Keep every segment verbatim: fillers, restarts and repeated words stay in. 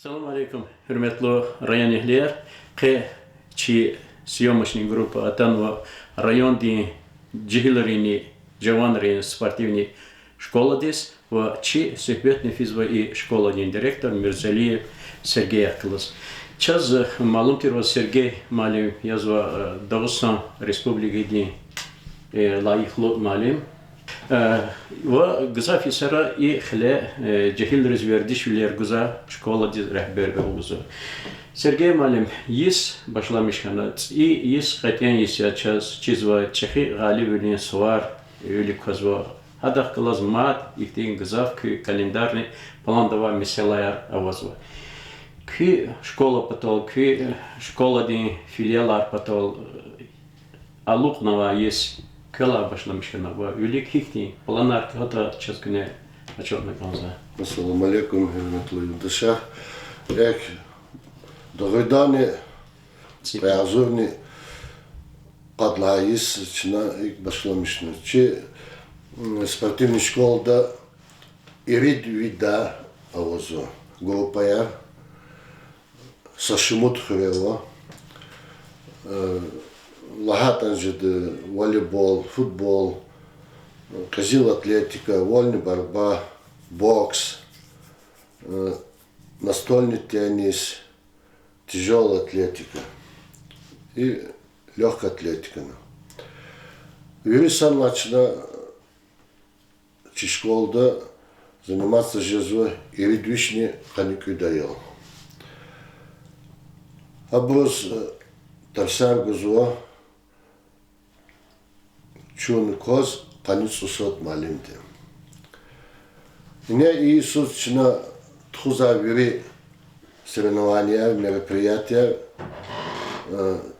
Салам алейкум, гьуьрметлу районэгьлияр. Къе чи съёмочный группа атанва райондин жегьилринни жаванрин спортивный школадиз ва чи суьгьбетни физва и школадин директор Мирзалиев Сергеяр галаз. Чаз малум тирвал, Сергей муаллим язва Дагъустан Республикадин лайихлу муаллим. Ва гзаф йисара и хиле жегьилриз вердишвилер гузва, школадиз регьбервал гузва. Сергей муаллим, йис башламиш хьана, и йис кьетӀен йис я, чаз чизва, чӀехи гъалибвилин сувар вилик квазва. Гьадахъ галаз мад ихьтин гзаф куь календарни планда авай месэлаяр авазва. Куь школа патал, куь школадин филиалар патал алукьнавай йис квелай башламиш хьана ва вилик гьихьтин планар кватӀа, чаз куьне ачухна кӀанзава. Ассаламу алейкум, гьуьрметлу юлдашар. Эхь, дугъриданни, кьве агъзурни къад лагьай йис чна икӀ башламишна. Чи спортивный школада ирид видда авазва группаяр. Са шумуд хуьре ава. ЛагьайтӀани жеда: волейбол, футбол, къизил атлетика, вольный борьба, бокс, настольный теннис, тяжёлая атлетика и лёгкая атлетикана. Вири санлай чна чи школада заниматься жезва ирид вишни къанни кӀуьд аял. Абуруз тарсар гузва чун кваз къанни цӀусад муаллимди. Ингье и йисуз чна тухузвай вири соревнованияр, мероприятияр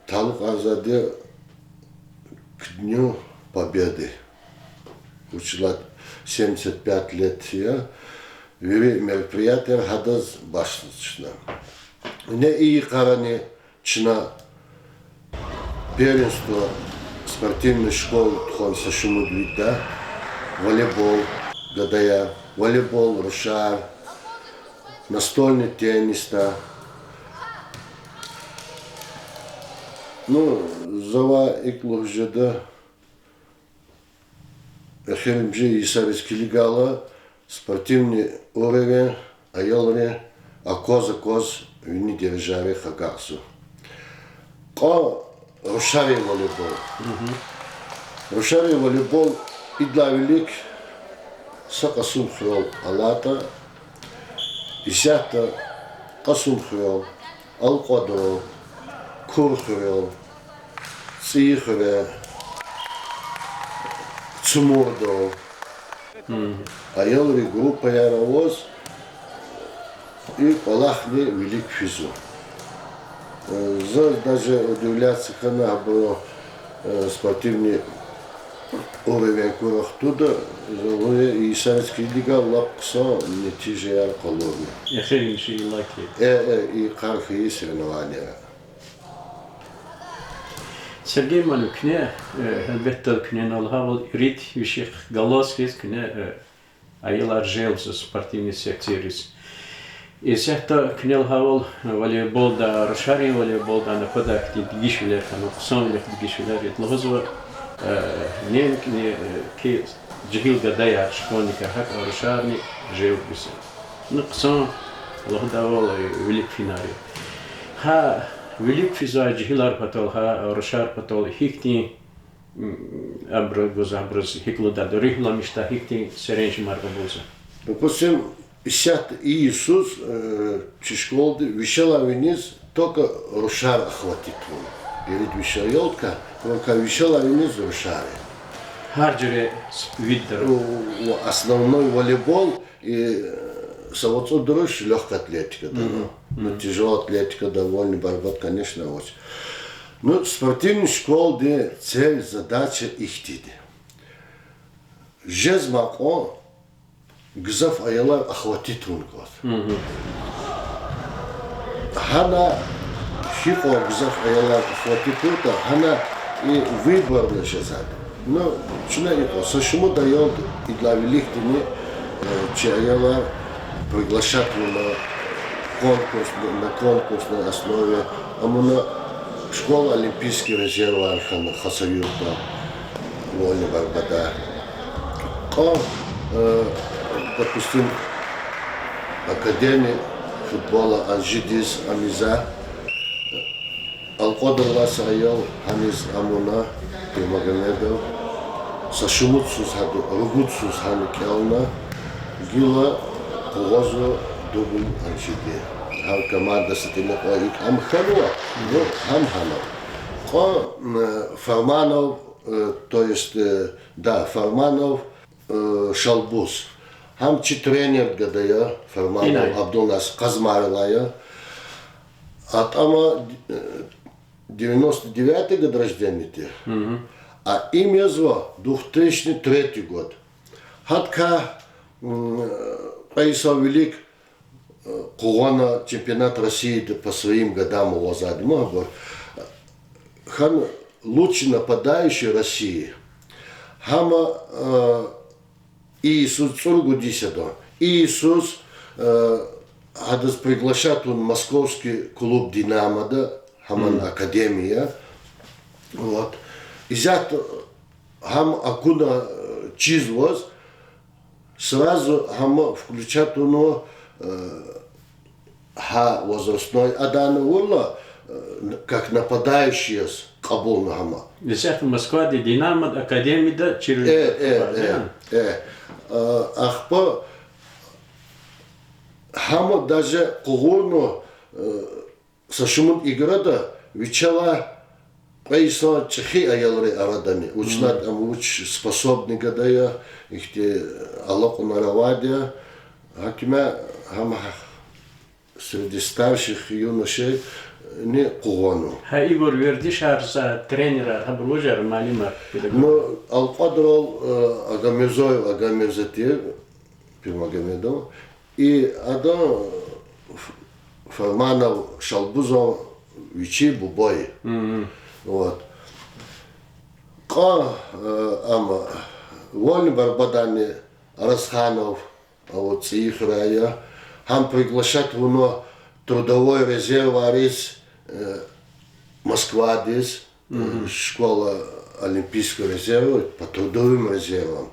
талукьарзавайди я к Дню Победы, вучиз лагьайтӀа семьдесят пять лет я, вири мероприятияр гьадаз башзава чна. Ингье и йикъарани чна первенство спортивный школ тухвана са шумуд видда: волейбол гадаяр, волейбол рушар, настольный теннисда. Ну, завай икӀ лугьуз жеда, эхиримжи йисариз килигайла, спортивный уровень аялрин акваз-акваз вини дережайрихъ агакьзава. Кьван рушарин волейбол. Рушарин волейбол идалай вилик са Кьасумхуьрел алатӀа, исятда Кьасумхуьрел, Алкьвадрал, Курхуьрел, ЦӀийи хуьре, Цумурдал аялрин группаяр аваз, и кӀвалахни вилик физва. Заз даже удивляться хьана абурун спортивный уровень кура хтуда, за лугьуз я, и йисариз килигайла лап хъсан нетижаяр къалурна. Эхиримжи иллаки. Э, э, и йикъар хьайи соревнованияр. Сергей муаллим, куьне, гьелбетда, куьне лагьайвал, ирид вишихъ галаз хьиз куьне аялар желбзава спортивный секцийриз. Исятда куьне лагьайвал, волейболда, рушарин волейболда накъвадай хьтин дегишвилер хьанва, хъсанвилихъ дегишвилер, икӀ лугьузва, неинки жегьил гадаяр, школьникар, гьакӀ рушарни желбзава. Ну, хъсан, лагьайвал, вилик финар я. Гьа вилик физвай жегьилар патал, гьа рушар патал гьихьтин, абур гуз, абуруз гьикӀ лугьуда, руьгьламишдай гьихьтин серенжемар кьабулзава? Допустим, исятда и йисуз чи школада вишелай виниз только рушар охватить авуна. Ирид виш аялдикай, только вишелай виниз рушар я. Гьар жуьре видда. Основной волейбол, и са вацӀу дуруш лёгкая атлетикада ава. Ну, тяжёлая атлетикада, вольный борьбада, конечно, авач. Ну, спортивный школадин цель, задача ихьтинди я: жезмай кьван гзаф аялар охватить авун кӀанзава. Гьана гьикьван гзаф аялар охватить авуртӀа, гьана и выборно жезвайди. Ну, чна икӀ, са шумуд аялди идалай виликдини чи аялар приглашать авуна конкурс, на конкурсной основе, амуна школа олимпийский резервар хьана Хасавюртда, вольный борьбада. Кьван, э, допустим, академия футбола Анжидиз ам ийизва, алкьвадралай са аял гьаниз амуна, Пирмагомедов, са шумудсуз гьада, ругудсуз гьана кӀелна, гила къугъвазва дубль Анжиди. Гьам команда са тӀимил кьван икӀ ам хьанва, ну, гьам гьана. Кьван, э, Фарманов, э, то есть, э, да, Фарманов, э, Шалбуз. Гьам чи тренерди гада я, Фарманов Абдулнасир, Къазмайрилай я. АтӀама, э, девяносто девятый год рождения тир. А им язва двухтысячный третий год. Гьадакай, м, кьве йисан вилик, э, къугъвана чемпионат России по своим годам авазва ди ман абур. Хьана лучший нападающий России. Гьама, э, и йисуз, цӀуругуд йис ада, и йисуз, э, гьадаз приглашать авуна московский клуб Динамода, гьаман академия. Вот. Исятда гьам акуна, э, чизваз, сразу гьама включать авунва, э, гьа возрастной адан авурла, э, как нападающий яз кьабулна гьама. Исятда Москвада Динамода академияда чирвилер, э, э, э. Э, ахпа гьама даже къугъурнава, э, са шумуд играда вичелай кьве йисан чӀехи аялрин арадани. Вучиз лагьайтӀа ам вич способный гада я, ихьтин алакьунар авайди я. Гьаким я, гьама среди старших юношейни къугъванва. Гьа ибур вердишарзавай тренерар, гьабур вужар, муаллимар, педагогар? Ну, алкьвадрал, э, Агамирзоев Агамирза тир, Пирмагомедов. И ада, Ф-, Фарманов Шалбузан вичин буба я. Вот. Кьван, э, ам вольный борьбадани Аразханов, а вот цӀийи хуьряй я. Гьам приглашать авунва трудовой резервариз, э, Москвадиз, э, школа олимпийского резерва по трудовым резервам.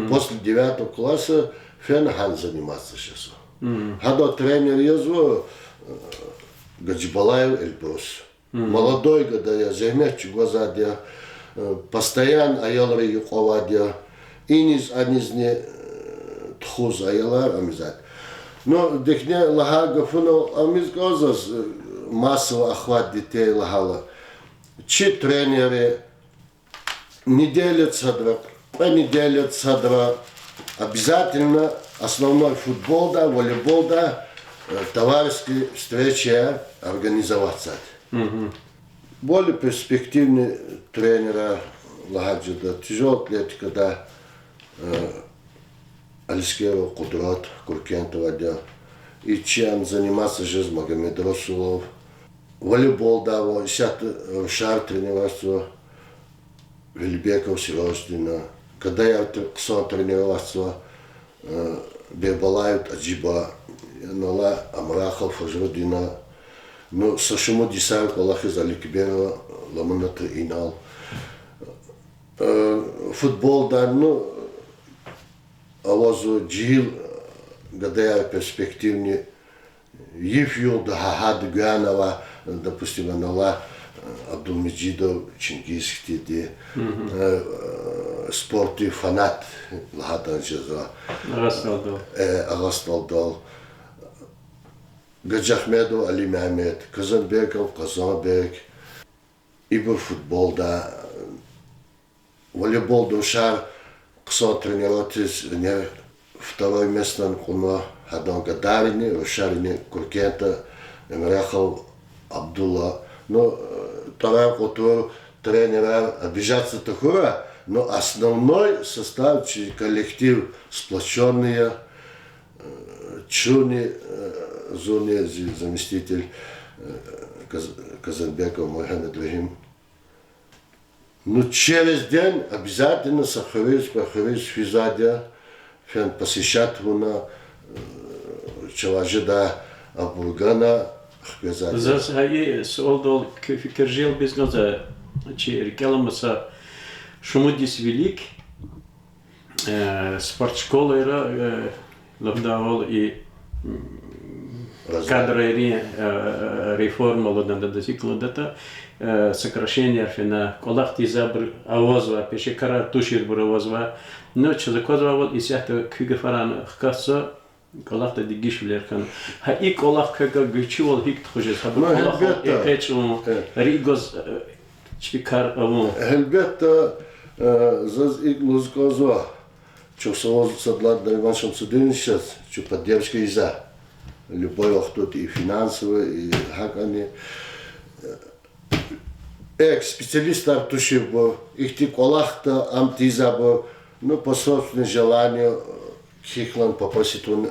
После девятого класса фена гьана заниматься жезва. Гьадан тренер язва, э, Гаджибалаев Эльбрус. Молодой гада я, зегьмет чӀугвазвайди я, э, постоянно аялрин юкьва авайди я. Иниз-анизни, э, тухуз аялар ам ийизвайди. Ну, дихъни лагьай гафунал ам ийиз кӀанзава заз, э, массовый охват детей лагьайла. Чи тренерри неделяда садра, кьве неделяда садра обязательно основной футболда, волейболда, э, товарищеский встречаяр организоватьзавайди. Более перспективный тренерар лагьай жуьреда, тяжёлая атлетикада, э, Алискеров Къудрат, Куркентовади я. И чи ана заниматься жез Магомедрасулов. Волейболда ва исятда рушар тренироватьзава, Велибеков Сираждин я. Гадаяр тр-, хъсан тренироватьзава, э, Бебалаев ТӀажиба, ина алай Амрахов Фажрудин я. Ну, са шумуд йисар кӀвалахиз Аликберова Ламаната, инал. Э, футболда, ну, авазва жегьил гадаяр перспективный, йиф-югъ гьада гуьгъуьна авай, допустим, ана алай, э, Абдулмежидов Чингиз хьтинди, э, спортдин фанат лагьайтӀани жезва. Агъа СтӀалдал. Э, Агъа СтӀалдал. Гаджиагьмедов Алимегьамед, Казанбеков Къазанбек. Ибур футболда, волейболда рушар хъсан тренироватьиз, не, второй местани кьуна, гьадан гадайрини, рушарини Куркента, Эмрахов Абдулла. Ну, э, тӀварар кьур, тренерар обижаться тахьурай, но основной состав чи коллектив сплочённый я, э, чуни, э, зунни зи заместитель, э, Каз-, Казанбеков Мугьаммед-Рагьим. Ну, через день обязательно са хуьруьз, кьве хуьруьз физвайди я, фена посещать авуна, э, чавай жедай, Абур гана хквезвайди я. Заз гьа и суалдал куь фикир желбиз кӀанзава, чи рикӀел аламаз са шумуд йис вилик, э, спортшколайра, э, лугьудайвал и, м, Разряд. Кадрайрин, э, реформа лугьудай, дадаз икӀ лугьудатӀа, э, сокращенияр фена, кӀвалах тийизвайбур авазва, пешекарар туширбур авазва. Ну, чаз аквазвайвал, исятда куь гафарин хкатзава, кӀвалахда дегишвилер хьана. Гьа и кӀвалах квевай гуьрчивал гьикӀ тухуз жез, гьабур, ну, кӀвалахал гьелбетда, экъечӀун, э, рикӀ гваз, э, чпи кар авун? Гьелбетда, э, заз икӀ лугьуз кӀанзава, чухсагъул я сад лагьай Нариман Шамсудиновичаз, чун поддержка ийизва любой вахтунда и финансовый, и гьакӀни. Эхь, специалистар туширбур, ихьтин кӀвалахда ам тийизвайбур, ну, по собственному желанию, э, кхьихьна попросить авун, э,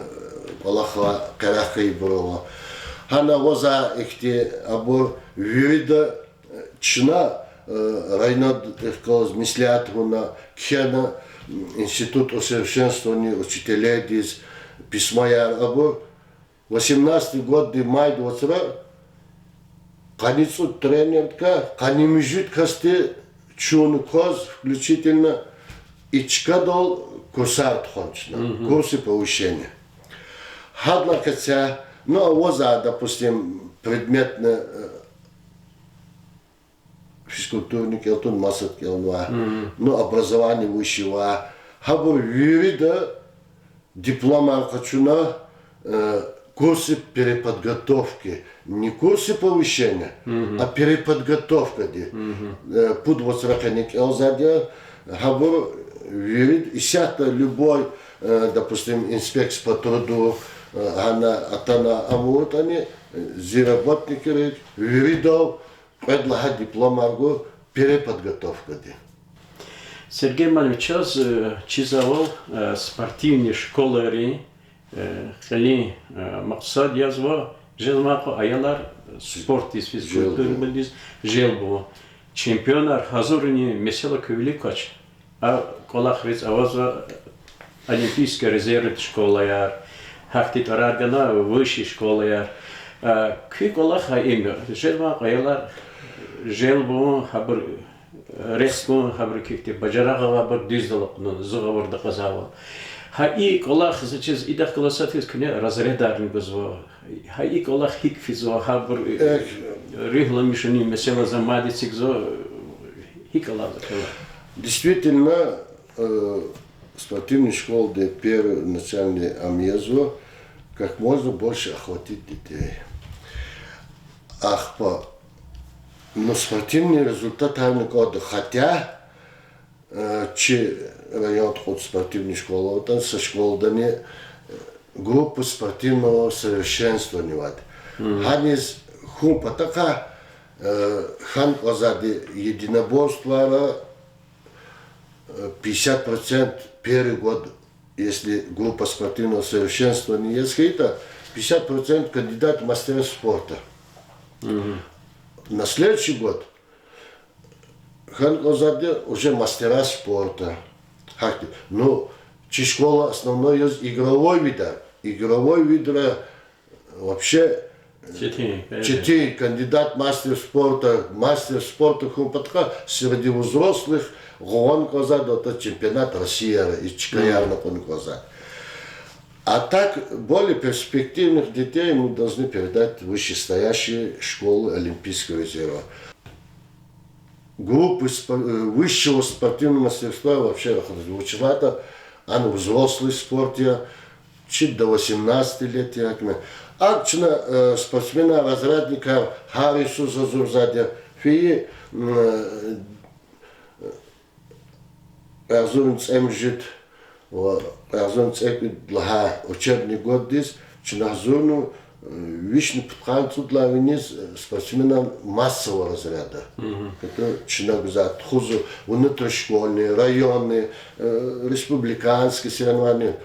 кӀвалахал къерех хьайибур ава. Гьана авазва ихьтин абур вирида, э, чна, э, районда ихьтин галаз меслят авуна, кхьена, м, институт усовершенствования учителейдиз письмояр абур. Восемнадцатый годдин майдин вацра къанни цӀуд тренердикай къанни муьжуьд касди чун кваз, включительно, и чкадал курсар тухвана чна, курсы повышения. Гьадалай къецяй, ну, авазва, допустим, предметный, э, физкультурный кӀел тун, масад кӀелнавай, ну, образование высшего, гьабур вирида дипломар къачуна, э, курсы переподготовки, не курсы повышения, а переподготовкади. Э, пуд вацра къене кӀелзавайди я, гьабур вирид исятда любой, э, допустим, инспекция по труду, э, гьана атана амуртӀани, э, зи работникрик виридав кьвед лагьай дипломар гун переподготовкади. Сергей Маалимович, чаз, э, чизвайвал, э, спортивный школайрин, э, кьилин, э, макьсад язва жезвай кьван аялар спортдиз, физкультурадиз желб авун. Чемпионар гьазурунин месэла куь вилик квач? А кӀвалахриз авазва олимпийский резервный школаяр, гьахьтин тӀварар гана высший школаяр. А куь кӀвалах гьа им я, жезвай кьван аялар желб авун, гьабур рехъ гун, гьабурукай ихьтин бажарагъ авайбур дуьздал акъудун, зун гъавурда акьазвайвал. Гьа и кӀвалах, заз чиз, идахъ галаз сад хьиз куьне разрядарни гузва. Гьа и кӀвалах гьикӀ физва, гьабур, э, руьгьламишунин месэлайриз мад эцигзава, гьикӀ алазва кӀвалах? Действительно, э, спортивный школади первый начальный ам язва, как можно больше охватить детей. Ахпа, ну, спортивный результатарни кӀанда, хотя, э, чи районда кьуд спортивный школа аватӀани, са школадани, э, группа спортивного совершенствования авайди. Гьаниз хьун патахъай, э, хьана кӀанзавайди единоборствояра, э, пятьдесят процент первый год, если группа спортивного совершенствования яз хьайитӀа, пятьдесят процент кандидат мастера спорта. На следующий год хьана кӀанзавайди уже мастера спорта. Гьахьтин. Ну, чи школа основной яз игровой видар. Игровой видра вообще, э, четин, четин, кандидат мастер спорта, мастер спорта хьун патахъай среди взрослых гъана кӀанзавайди чемпионат России и чкаярни кьуна кӀанзавайди. А так, более перспективных детей мы должны передать в вышестоящие школы олимпийского резерва. Группы спо-, э, высшего спортивного мастерства вообще рахазвач. Вучиз лагьайтӀа ана взрослый спорт я, чид до восемнадцати лет я, гьакӀ я. АкӀ чна, э, спортсменар, разрядникар гьар йисуз гьазурзавайди я, фейи, м, э, кьве агъзурни цӀемуьжуьд ва кьве агъзурни цӀекӀуьд лагьай учебный годдиз чна гьазурна, э, вишни пудкъанни цӀуд лагьай виниз, э, спортсменар массового разряда. Чна гзаф тухузва внутришкольный, районный, э, республиканский соревнования.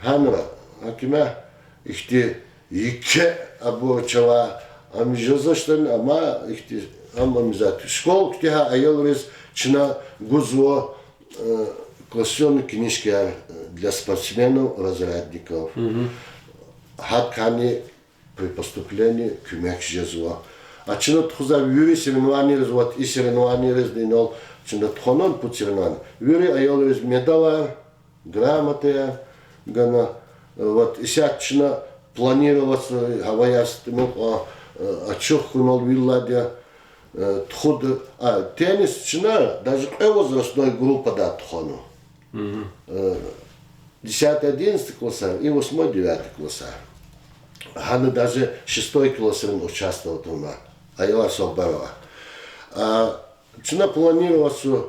Гьанра, гьакӀ я, ихьтин еке абур чавай ам жезвачтӀани, амма ихьтин ам, ам жезвайди. Школа куьтягьай аялриз чна гузва, э, классификационный книжкаяр, э, для спортсменов, разрядников. ГьакӀни при поступлении куьмек жезва. А чна тухузвай вири соревнованийриз, вот и соревнованийризни инал чна тухванва пуд соревнование. Вири аялриз медалар, грамотаяр гана. Вот исятда чна планироваться гьаваяр тӀимил кьван, э, ачух хьунал вил алайди я, э, тухуда, а, теннис чна даже кьве возрастной группада тухванва. Э, десятый, одиннадцатый классар и восьмой, девятый классар. Гьана даже шестой классрин участвовать авуна. Аялар сугъбар ава. А, чна планироваться,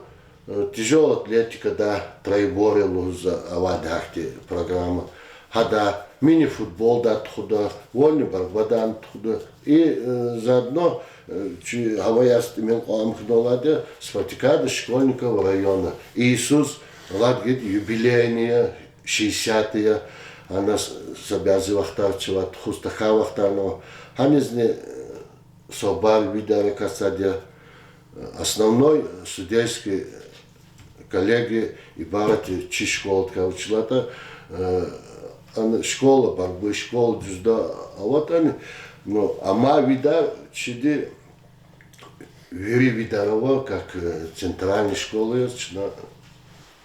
э, тяжёлая атлетикада, троеборье лугьуз авайди гьахьтин программа. Гьада мини-футболда тухуда, вольный борьбадан тухуда. И, э, заодно, э, чи гьаваяр тӀимил кьван хьунал алайди я спартакиада школьников района. И йисуз лад гьакӀ юбилейный я, шестидесятый я, ана с-, са бязи вахтар чавай тухуз тахьай вахтарни ава. Гьанизни, э, сугъбар видар акатзавайди я, основной судейский коллегия ибарат я чи школадикай, вучиз лагьайтӀа, э, ана школа борьбы, школа дзюдо аватӀани, ну, амай видар чиди, вири видар ава, как, э, центральный школа яз чна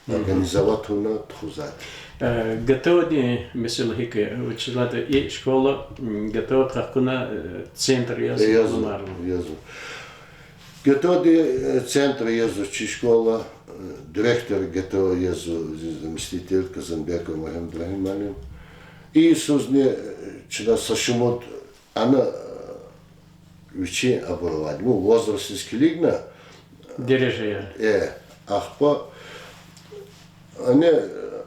организовать авуна тухузвай. Э, ГТО-дин месэла гьикӀ я, вучиз лагьайтӀа и школа, м, ГТО къахкуна, э, центр яз, яз, аламар я. Яз. ГТО-дин, э, центр яз чи школа, э, директор ГТО яз зи заместитель Казанбеков Мугьаммад Рагьим муаллим. И йисузни, э, чна са шумуд ана, э, вичин абур авайди, ну, возрастдиз килигна. Дережаяр. Э, ахпа ана, э,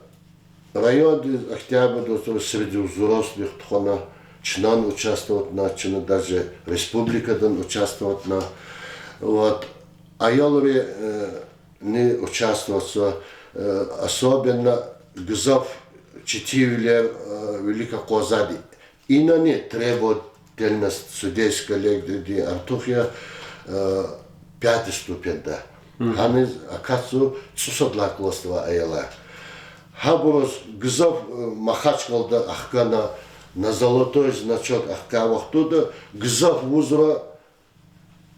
райондиз октябрдиз среди взрослых тухвана, чнани участвовать авуна, чна даже республикадани участвовать авуна. Вот. Аялри, э, ни участвовать авуна, э, особенно гзаф четинвилер, э, вилик акъвазвайди. Инани требовательность судейский коллегиядин артух я, э, пятый ступеньда. Гьаниз акатзава цӀусад лагьай классда авай аялар. Гьабуруз гзаф, э, Махачкъалада ахкана, на золотой значок ахкай вахтунда гзаф вузра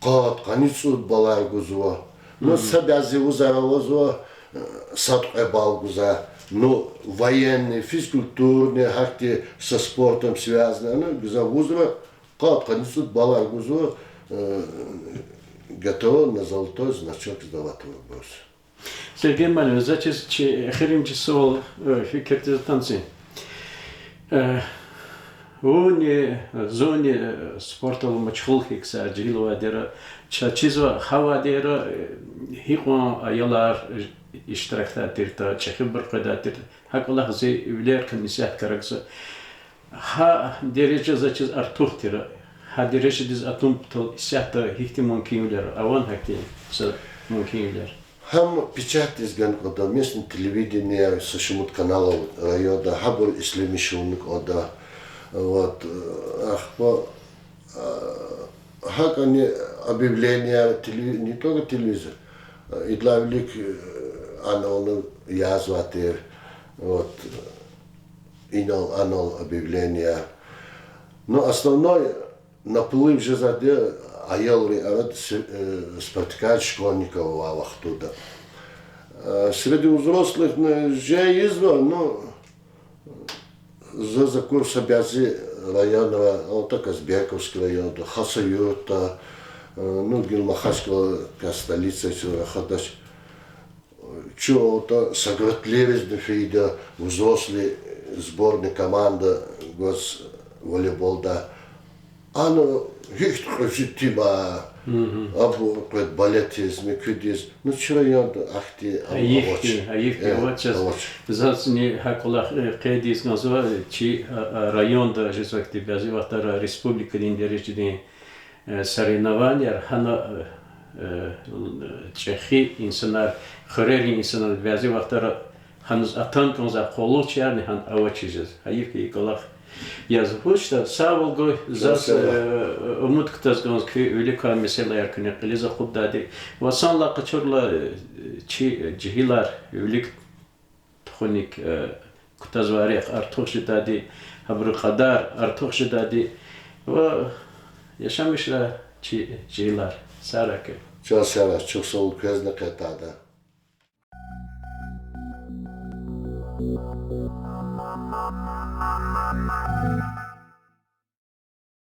къад, къанни цӀуд баллар гузва. Ну, са бязи вузар авазва, э, сад-кьве балл гузвай. Ну, военный, физкультурный, гьахьтин со спортом связанный, ана гзаф вузра къад, къанни цӀуд баллар гузва, э, ГТО на золотой значок сдаватайбуруз. Сергей муаллим, заз чиз чи эхиримжи суал, э, фикирдиз атанва зи. Э, вунни, зунни, э, спортдал машгъул хьайи ксар, жегьил авайдара, чаз чизва гьа авайдара, э, гьикьван аялар иштиракдай тиртӀа, чӀехибур къведай тиртӀа, гьа кӀвалах зи вилерикай исятда карагзава. Гьа дережа заз чиз артух тир, гьа дережадиз атун патал исятда гьихьтин мумкинвилер ава, гьахьтин са мумкинвилер? Гьам печатдиз гана кӀанда, местный телевидение, са шумуд каналар районда, гьабур ишлемишунни кӀанда. Вот, э, ахпа, э, гьакӀни объявленияр, телеви-, не только телевизор, э, идалай вилик, э, анални язавай тир. Вот, э, инал-анал объявленияр. Но основной наплыв жезвайди аялрин арада с-, э, спартакиада школьников авай вахтунда. Э, среди взрослых, ну, жен ийизва, ну, заз акур са бязи районра, алта Казбековский районда, Хасавюртда, э, ну, гила Махачкъала, как столица, чун рахадач. Чун алта Сагратлеризни фейида взрослый сборный команда гваз волейболда. Ана гьихьтин кьуьзуь тир, абур къведа балетиз, муькуьдиз. Ну, чи районда ахьтин авач. Гьайиф хьи, гьайиф хьи, авач. Зазни гьа кӀвалах, э, къейд ийиз кӀанзава, чи, а, а, районда жезвай хьтин бязи вахтара республикадин дережадин, э, соревнованияр гьана, э, э, чӀехи инсанар, хуьрерин инсанар бязи вахтара гьаниз атана кӀанзавай къуллугъчиярни гьана авачиз жез. Гьайиф хьи, и кӀвалах яз. Вучда, сагъвал гуй, заз, э, умуд кутаз кӀанзава куь виликай месэлаяр куьне кьилиз акъуддайди. Ва санлай къачурла, э, чи жегьилар вилик тухуник, э, кутазвай рехъ артух жедайди, гьабурун кьадар артух жедайди. Ва яшамиш жеда чи жегьилар, сагърай квез. Чан сагърай, чухсагъул квезни къе тада.